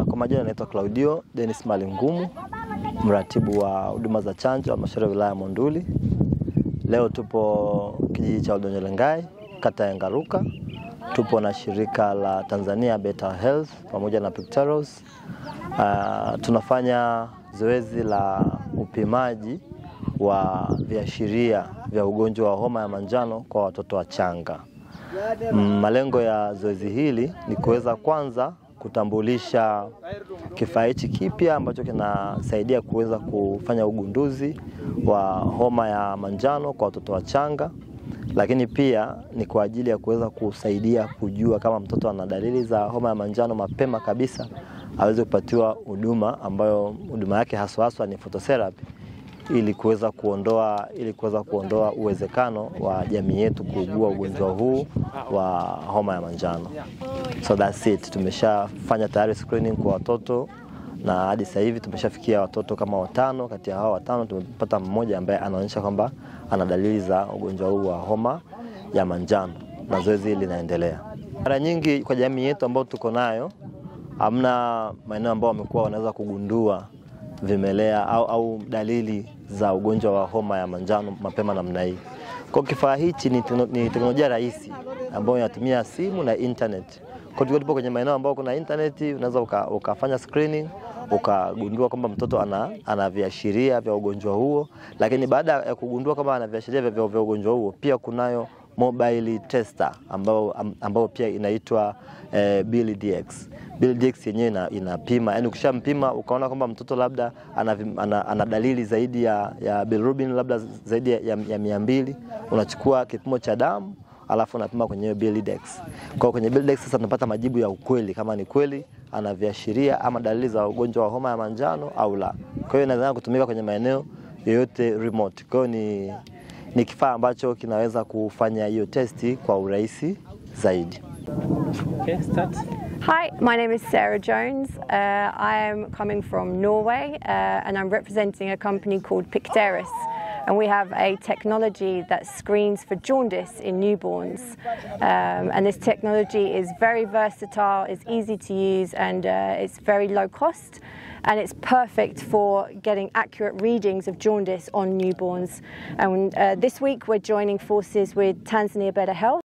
Kwa majina naitwa Claudio Dennis Malingumu, mratibu wa huduma za chanjo halmashauri ya wilaya Monduli. Leo tupo kijiji cha Oldonyo Lengai, kata ya Ngaruka. Tupo na shirika la Tanzania Better Health pamoja na Picteros. Tunafanya zoezi la upimaji wa viashiria vya ugonjwa wa homa ya manjano kwa watoto wachanga. Malengo ya zoezi hili ni kuweza kwanza kutambulisha kifaa hichi kipya ambacho kinasaidia kuweza kufanya ugunduzi wa homa ya manjano kwa watoto wachanga, lakini pia ni kwa ajili ya kuweza kusaidia kujua kama mtoto ana dalili za homa ya manjano mapema kabisa aweze kupatiwa huduma ambayo huduma yake haswa ni phototherapy, ili kuweza kuondoa uwezekano wa jamii yetu kuugua ugonjwa huu wa homa ya manjano. So that's it. Tumeshafanya tayari screening kwa watoto na hadi sasa hivi tumeshafikia watoto kama 5. Kati ya hao 5 tumepata mmoja ambaye anaonyesha kwamba ana dalili za ugonjwa huu wa homa ya manjano, na zoezi linaendelea. Mara nyingi kwa jamii yetu ambayo tuko nayo, hamna maeneo ambayo wamekuwa wanaweza kugundua vimelea au dalili za ugonjwa wa homa ya manjano mapema namna hii. Kwa kifaa hichi ni teknolojia rahisi ambayo inatumia simu na internet. Kwa hiyo tupo kwenye maeneo ambayo kuna internet, unaweza ukafanya screening, ukagundua kwamba mtoto ana viashiria vya ugonjwa huo. Lakini baada ya kugundua kama ana viashiria vya ugonjwa huo, pia kunayo mobile tester ambayo pia inaitwa BLDX. BLDX yenyewe inapima, yani ukishampima ukaona kwamba mtoto labda ana dalili zaidi ya bilirubin labda zaidi ya 200, unachukua kipimo cha damu alafu unapima kwenye BLDX. Kwa kwenye BLDX sasa tunapata majibu ya ukweli kama ni kweli ana viashiria ama dalili za ugonjwa wa homa ya manjano au la. Kwa hiyo inaweza kutumika kwenye maeneo yoyote remote. Kwa hiyo ni kifaa ambacho kinaweza kufanya hiyo testi kwa urahisi zaidi. Okay, start. Hi, my name is Sarah Jones. I am coming from Norway and I'm representing a company called Picteris. And we have a technology that screens for jaundice in newborns. And this technology is very versatile, it's easy to use, and it's very low cost. And it's perfect for getting accurate readings of jaundice on newborns. And this week we're joining forces with Tanzania Better Health.